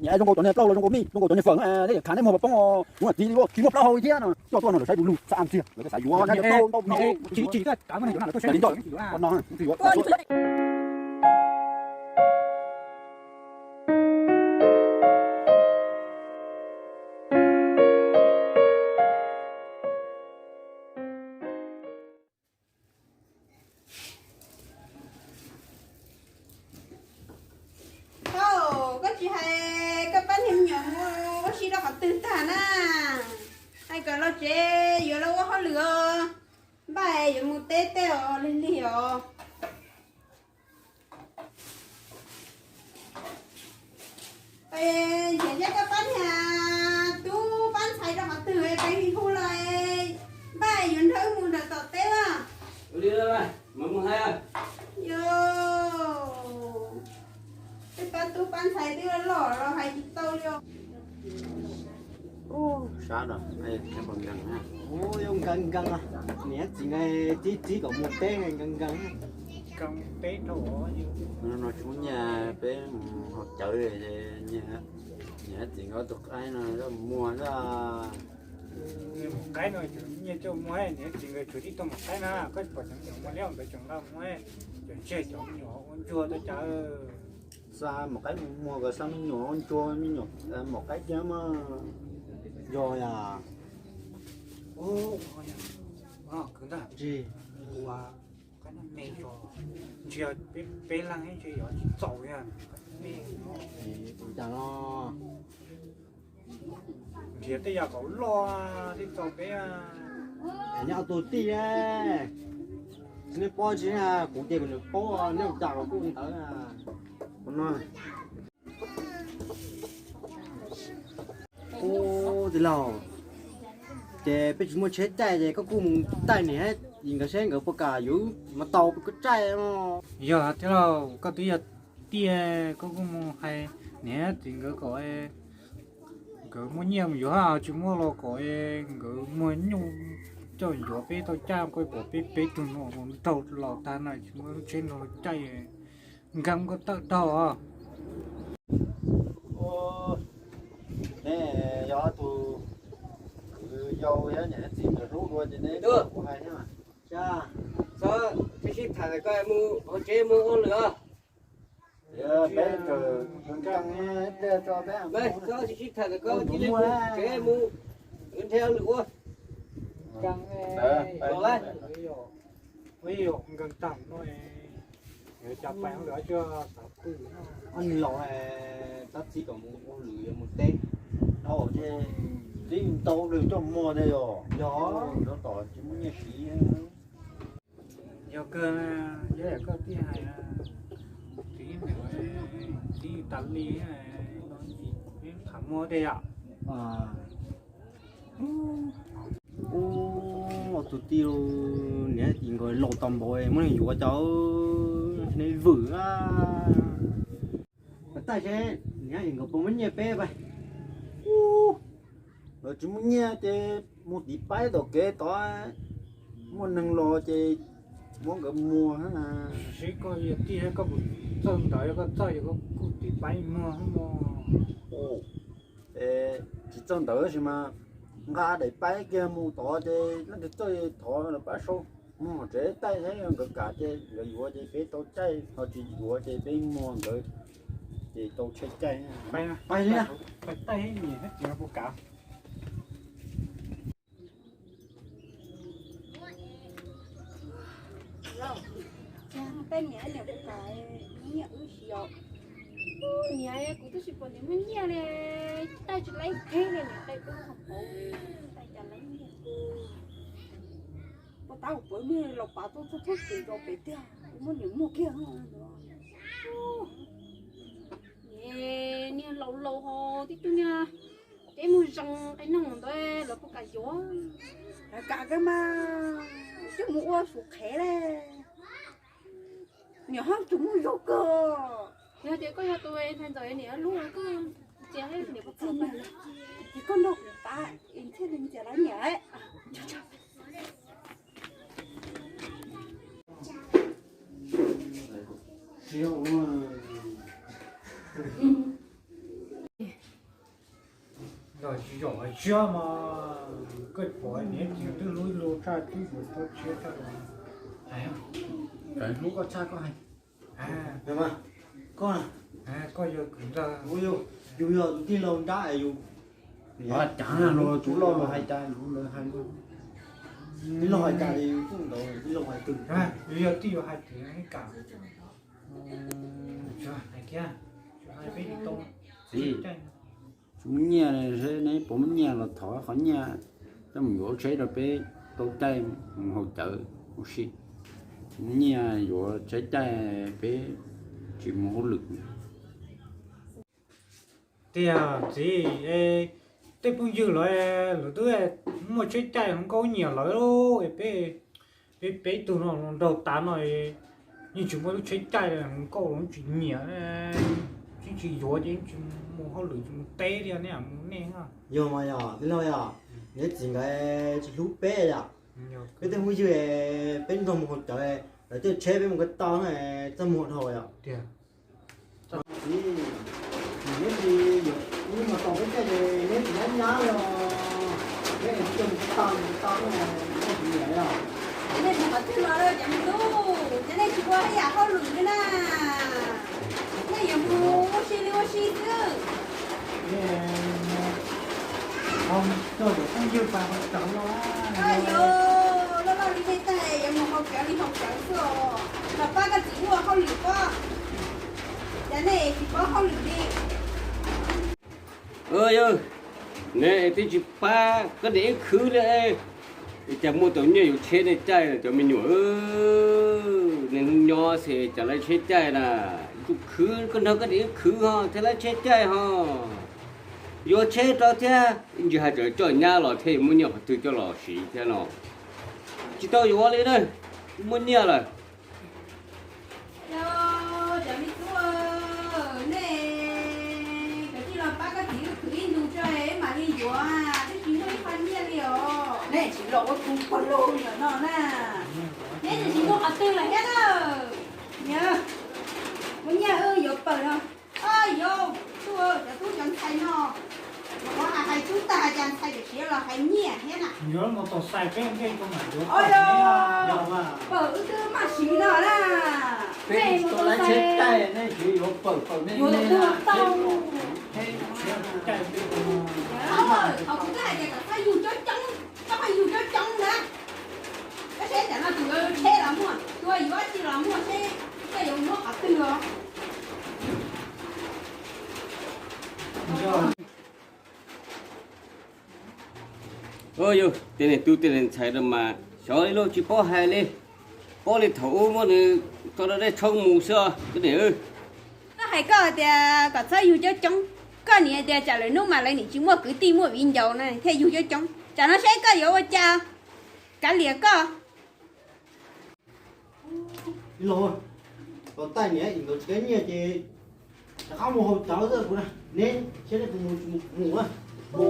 Niam zoo nkaus cov niag plaub hau, zoo nkaus mij, zoo nkaus cov niag fawm, dej khav neb muag pas poob, yuav nkaus txiv li, tsis muaj plaub hau thiab no, coj tuaj no lawm saib du lug xa am tiag, lawv saib yuav na, tau tau tau. Tsis tsis tsis tsis tsis tsis Au, koj tsis hais koj pab niag me nyuam mus ua si rau qhov twg tag na? Hais kom los tsev yuav los ua hauj lwm os. Npaj yuav mus teb tej os, lig lig os. Nrhiav thiab koj pab niag tub pab ntxhais rau qhov twg es peev hu los es npaj yuav nrog wb mus nram tom teb os. Yog, tej pab tub pab ntxhais twb loj los hais tsis tau li os. Sab no, nkees nkees, niam txiv nkawd tib tib kom mus teb nkees nkees. No tsis muaj nyiaj peb mus haus cawv, nyiam txiv nkawd tus qaib no muag xwb. Mus qaib no nyiaj coj muag, niam txiv nkawd tsuas tib tug mus qaib na, koj tsis pom cov me nyuam muag liab ntawd tseem nqa muag, cov ntseg cov me nyuam ua ntsuag tau cas. Xa maum qaib mus muag kom xa me nyuam ua ntsuag, me nyuam maum qaib tiag mas. Yog yam. Kwv ntag, ua qaib noj me tso, ntshe peb leeg ntshe yuav tsis txaus li. Cas no nrhiav tej yam kom loj thiaj txaus peb. Nyob tus tij, nej paub tsis, kuv ces kuv nws paub, nej ua cas los kuj li ntawd no. Ub, tij laug, ces peb tsis muaj tsheb caij ces koj kuj mus taij niam txiv nkawd seb nkawd puas kam yuav mas tau peb koj caij. Yog tij laug, koj twb yog tij, koj kuj mus hais niam txiv nkawd kom nkawd muaj nyiaj mus yuav, tsis muaj los kom nkawd muag nyuj coj yuav peb tau caij, koj pom peb peb tug no nraug laus tag na tsis muaj lub tsheb nrog luag caij, nkees koj tawm dhau os. Neb yog tus kwv yau thiab niam txiv nkawd hlub dua ces neb kuv hais thiab mas. Txhob sib tham, koj mus hauv tsev mus ua lwm os. Peb tseem nkees, txhob sib tham, koj cia li mus tsev mus nrhiav lwm ua. Nkees tag no, ob niag laus, tab txib kom mus ua lwm yuav mus teb, dhau ces txib ntau lwm coj muag thiab yog, yog tom tsis muaj nyiaj siv. Yog kawg, yog yam koj tij hais, txib, txib tas li, peb tham muag tej yam. Ub, tus tij niam txiv nkawd laus tau npaum muab nws yuav cov, nws vwm a. Taij seb niam txiv nkawd puas muaj nyiaj peb pais. Ub, lawv tsis muaj nyiaj ces mus tiv paib tom kev tod, muaj neeg los ces muab nkawd muag. Seb koj yog tij koj puas txawj ntawd, yog koj txawj yog koj kuj tiv paib muag. Tsis txawj ntawd tab sis mas nqa daim paib kiag mus tod ces leej twg txawj thov lawv pab sau. Mus hauv tsev taij thiab nkawd kam ces nkawd yuav ces peb tau caij, ho tsis yuav ces peb muag nkawd ces tau tsheb caij. Pais li. Tej niam niam kuv kam nyiaj wb siv os. Niam, kuv twb tsis pom niam muaj nyiaj li, taij tsis laib teb li, niam taij dub qhov pauv, taij cas laib nyiaj. Puas tab kuv pom niag laus pav tuaj txog txog kev rau pem tiag, kuv muab niam muag kiag. Niag laus laus ho tib tug niag cev muag zoo qe noog ntawd lawv puas kam yuav? Lawv kam kawg mas, twb mus ua Suav qhev li. Niam haj tseem muaj zog kawg. Yog tias koj yog tus ntxhais ntxawm niam lub koj ntxias niam puas txog? Ces koj nrog kuv pab es thiaj li ntxias lawv niam. Tsis zaum hais tshiab mas koj pom niam txiv twb hlub hlub tshaj twb yuav tau tshiab tshaj. Hlub koj tshaj koj hais. Koj, koj yog kwv ntxawg, yus yog tus tij laug nrab yus. Cav los tus loj los hais cas yus lawv hais, tij laug hais cas yus tuaj ntawd tij laug hais twg. Yus yog tij laug hais twg kam. Txiv, tsis muaj nyiaj, neb puas muaj nyiaj los thov qhov nyiaj coj mus yuav tsheb rau peb tau caij mus haus cawv ua si. Tsis muaj nyiaj yuav tsheb caij peb tsis mus hauj lwm. Tiag txiv, tej phooj ywg lawv, lawv twb muaj tsheb caij hluas nkauj nyiam lawv, peb, peb tug no nraug tas no yeej tsis muaj lub tsheb caij, hluas nkauj los tsis nyiam, tsis yuav ces tsis mus hauj lwm tsis mus teb li ne, mus nej. Yog mas yog, yog, neb txiv nkawd tsis hlub peb yom. Peb tej phooj ywg, peb nrog mus haus cawv, lawv coj tsheb peb mus ko taw, txaj muag dhau yom. Txiv, neb tsis yuav, ib mus tau peb caij ces neb tsis nyab nyab los, neb coj mus ko taw mus ko taw, neb tsis nyiam yom. Nej mus qhov twg los cov me tub, ces nej tsis ua ib yam hauj lwm li na, nej yuav mus ua si li ua si xwb. Coj cov phooj ywg pab haus cawv los. Yog loj loj li nej tag yuav mus haus cawv li haus cawv xwb os, los pab koj txiv ua hauj lwm pob, cas nej tsis paub hauj lwm li. Yog, neb twb tsis pab koj niam ib khwv li, cas muaj tau nyiaj yuav tsheb nej caij cov me nyuam. Nej hnub nyob xwb cas lawv tsheb caij na, tus khwv koj nrog koj niam ib khwv ho thiaj lawv tsheb caij ho. Yuav tsheb rau thiab ntsis hais tseem coj nyab los thiab yuav muaj nyiaj qhov twg coj los siv thiab no. Tsis tau yuav li na, muaj nyiaj lawm. Cov me tub, nej kav tsij los pab koj txiv khwv ib ntus tso mam li yuav, twb tsis muaj ib qho nyiaj li os. Nej tsis los ua kuv pog laug ntawm no na, neb tsis muaj qhov twg lawm thiab na. Muaj nyiaj wb yuav pawg no. Yog, tub, cov tub cov ntxhais no, qhov hais hais tub tag cas ntxhais tiam sis los hais nyiaj thiab na. Pawg wb twb maj siv no na. Peb tsis tau lawv tsheb caij, nej tsis yuav pawg pawg nej tau. Thaum kuv twb hais tias kom txhob yug coob coob, txhob yug coob coob na. Koj saib tam no tus tsheb los muaj, tus yuav dab tsi los muaj, seb koj yuav muab qhov twg os. Yog tej niam tub tej niam ntxhais no mas xyov li lauj, tsis paub hais li. Paub li thaum ub muab nws tso rau dej tshoob mus xwb os koj niam. Koj hais koj tias kom txhob yug coob coob, koj niam tias tsam lawm hnub mas lawv niam tsis muaj kwv tij muaj viv ncaus na thiaj yug coob coob. Tsam no seb koj yuav ua cas, kav liam koj. Los, los taij niam nkawd tsis kav nyiaj ces rov qab mus haus cawv xwb kuv na. Neb saib nej tus mus tsis mus mus na. Niam, twb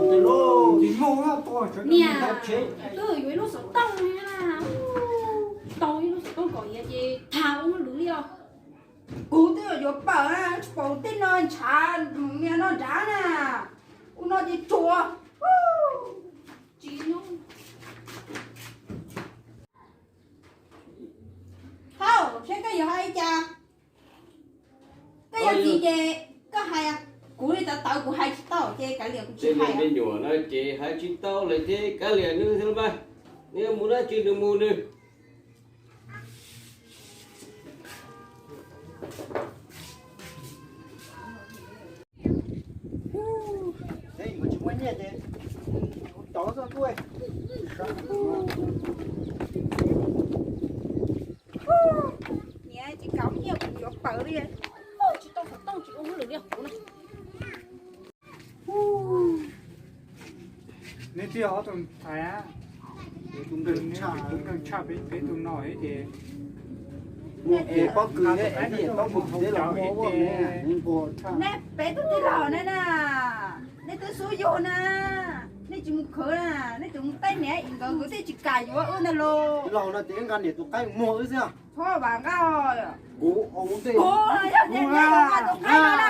yuav ib lub xov tooj na, tau ib lub xov tooj kom iav ces tham ua lwm li os. Kuv twb yuav pawg na, tsis pom tej no ntshav niag no nrad na. Ua no ces tsuas tsis Hauj, saib koj yuav hais li cas? Koj yog txiv ces koj hais, kuv li tawv tawv kuv hais tsis tau ces kav liam kuv tsis hais. Me nyuam no ces hais tsis tau lawm ces kav liam nws xwb mas, nws mus dab tsi nws mus nws. Tsis muaj nyiaj ces tov xwb kuj. Niam tsis kam nyiaj kuv yuav pawg li. Tsis tau xov tooj tsis ua hauj lwm li kuv na. Neb twb yog ob tug ntxhais, neb tshaj peb tus no ces pob kws neb pob kws teb los muaj ua nqua tshaj. Neb peb tug tij laug na, neb twb xub yug na, neb tsis mus khwv na, neb tseem mus taij niam nkawd, nkawd thiaj tsis kam yuav wb ntag lauj. Laus no ces nqa niam tus qaib muag wb xwb. Txhob vam nqaj. Kuv, kuv yog niam, niam tus qaib no na.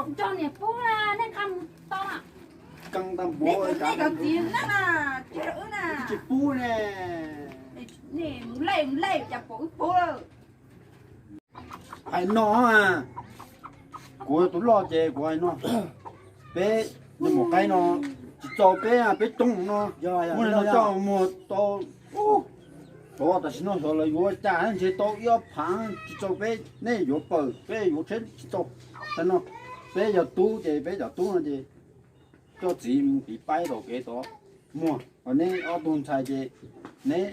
Nrog niam pub na, nej nqa mus tau na. Kab tag npaum, nej cov txiv na, tsis pub ne. Nej mus lej mus lej cas pom wb pub. Hais no, kuv tus loj ces kuv hais no, peb, nws mus qaib no, tsis txaus peb, peb coob no, muab no coj muag tau, tov tam sim no xyov lawv yuav cas ntshe tau ib ob phav, tsis txaus peb, nej yuav pawm peb yuav tsheb tsis txaus. Hais no, peb yog tub ces peb cov tub no ces coj txiv mus tiv paib tom kev tod muag, ho neb ob tug ntxhais ces neb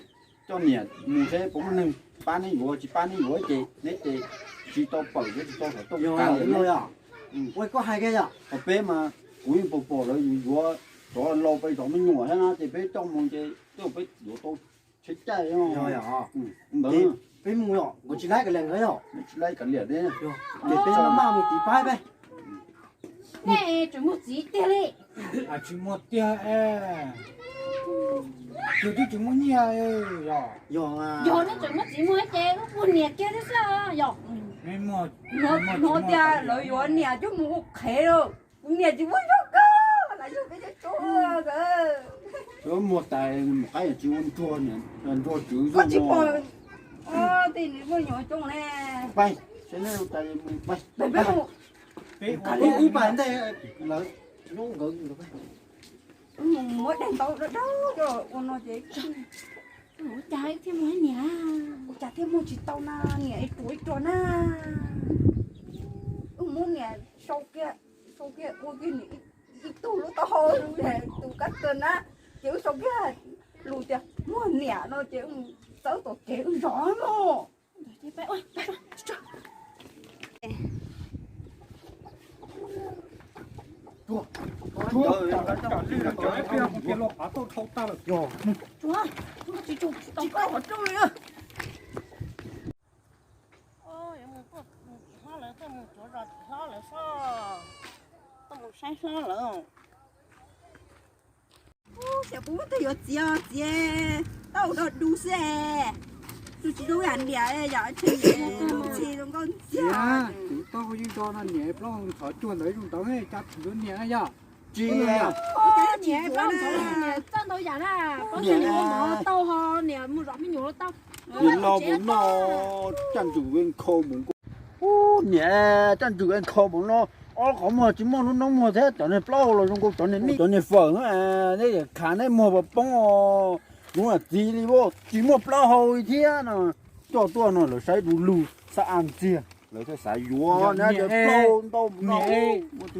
coj niam mus seb puas muaj neeg pab neb yuav, tsis pab neb yuav ces neb ces tsis tau pawm thiab tsis tau xov tooj kav liam. Ua koj hais kiag yom. Ho peb mas kuv yeej pom pom lawv yuav cov laus pes tsawg me nyuam thiab na ces peb coj mus ces tej zaum peb yuav tau tsheb caij ntawd. Peb mus yom, kuv tsis laib kav liam nkawd yom. Tsis laib kav liam thiab. Ces peb maj maj mus tiv paib peb. Nej tseem muaj txiv tiag li. Tsis muaj tiag es. Yog twb tsis muaj nyiaj. Yog nej tseem muaj txiv muag ces wb muag niam kiag thiab xwb yom. Hnov tias lawv yuav niam coj mus ua qhev lawm. Kuv niam tsis muaj zog kawg, lawv yug peb cov tub kawg. Muag tais mus qaib tsis ua ntsuag, ntsuag tswv koj tsis pom. Tej nws muaj nyuam coob ne. Pais, peb mus. Peb mus. Ib pais ntej lawv, mus muab daim ntaub dawb dawb coj ua no ces ua cas thiaj muag niam, ua cas thiaj muag tsis tau na, niam ib ruam ib ruam na. Wb muab niam sau kiag, sau kiag ua kiag niam ib tug lub taub hau, tus kab kawg na, ces wb sau kiag lus tias muag niam no ces wb txawb tom kev wb zov no. Hlob lawv, tuaj mus saib hlob lawv. Xyov puas muaj tug yuav txiv os txiv, tau dog du xwb. Tus tsis zoo yam niam yom, tsis zoo nkauj ntxiag. Kuv tau yeej do no niam plaub hau ntxhov cuag ntawd zoo ntawd cas tsis yuav niam na yom. Tsis niam, txawj ntau yam na, paub tias niam ua mov tau ho niam mus zov me nyuam tau. Niam los mus noj caj ntswg nkhaus mus nkuaj. Ub, niam, caj ntswg nkhaus mus no, ob qhov muag tsis muaj lub noob muag thiab, cov niag plaub hau los zoo nkaus cov niag mib, cov niag fawm, neb khav neb muag pas poob os. Hnub txiv li tsis muaj plaub hau li thiab no, coj tuaj no lawv saib du lug xab a ntxiag, lawv thiaj xav yuav na, plaub hau ntau mus no.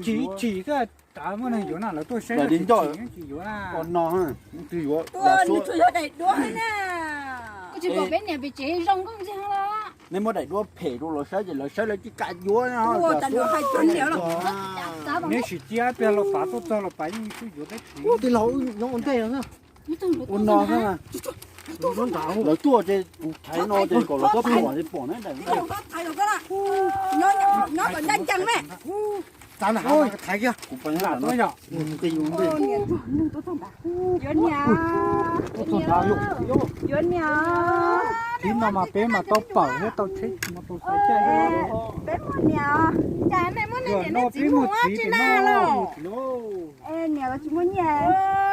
Chim chim xwb, muaj neeg yuav na, lawv tuaj saib tsis yuav na. Twb yuav, nws tsuas yog daim duab na. Koj tsis pom peb niam pem tsev zoo nkauj ntxiag los? Neb muab daim duab phem rau lawv saib ces lawv saib lawv tsis kam yuav na. Neb sim cia peb los pav tuaj txog los pav yeej tsis yuav peb txiv. Ub, tij laug, wb nyob ua ntej no. Ua no xwb na. Lawv tuaj ces kuv thaiv no ces kom lawv tuaj pom ces pom na. Nyob kom ncaj ncees ne. Kuv pais lam tuaj yom. Yuav niam, yuav niam. Tib no mas peb mas tau pawm thiab tau tsheb tsis muaj tau xaiv caij. Peb muaj niam, cas nej muab nej niam nej txiv muag tsis na los? Niam los tsis muaj nyiaj.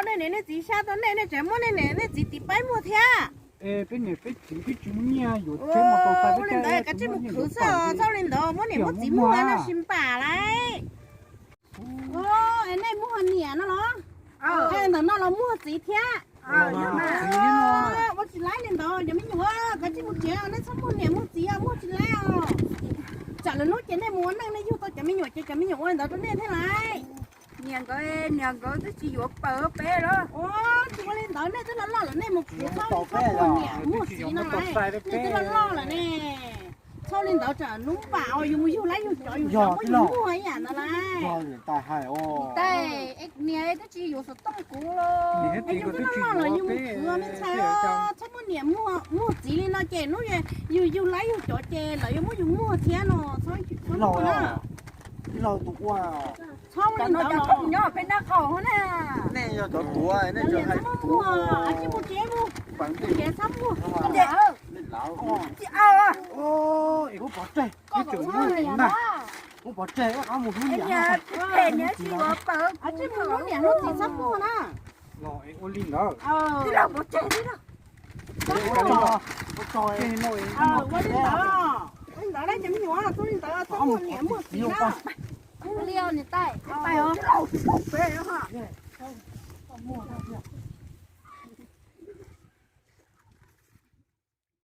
Nej niam nej txiv xyab tau nej, nej tseem muab nej niam nej txiv tiv paib muag thiab. Peb niam peb txiv twb tsis muaj nyiaj yuav tsheb mus tau xaiv li ntawd, kav tsij mus khwv xwb, txhob li ntawd, muab niam muab txiv muag no tsis npam lauj. Es nej muag niam no los? Ntawm no los muag txiv thiab. Ua tsis laib li ntawd, cov me nyuam, kav tsij mus tsev, nej txhob muag niam muag txiv, muag tsis laib os. Tsam lwm hnub ces nej mus ua neej nej yug tau cov me nyuam ces cov me nyuam ua li ntawd rau nej thiab lauj. Niam nkawd, niam nkawd twb tsis yuav pawg peb los. Tsis ua li ntawd, nej twb loj loj lawm, nej mus khwv txhob, txhob muag niam muag txiv no lauj, nej twb loj loj lawm ne. Txhob li ntawd, tsam hnub npam yus mus yug laib yug cov yus cov muab yus muag ib yam ntawd lauj. Tej niam twb tsis yuav xov tooj kuv los. Yus twb loj loj lawm yus mus khwv me ntxhais, txhob muab niam muag txiv li no ces hnub yus yug laib yug cov ces lawv yuav muab yus muag thiab no. Txhob li ntawd, txhob li ntawd, nyob peb nab qaum na. Nej yog cov tuav, nej tsis hais tuav, tsis mus tsev mus, tsev txhob muag. Tsis au, es kuv pov tseg, koj tseem muag niam na. Muab pov tseg, mus hlub niam no. Phem niam tsis ua pawg. Tsis mus hlub niam no tsis txhob muag na. Los es ua li ntawd. Tij laug, pov tseg tij laug. Ua li ntawd, ua li ntawd na cov me nyuam, ua li ntawd txhob muag niam muag txiv na. Ua li os niam tais, tais os.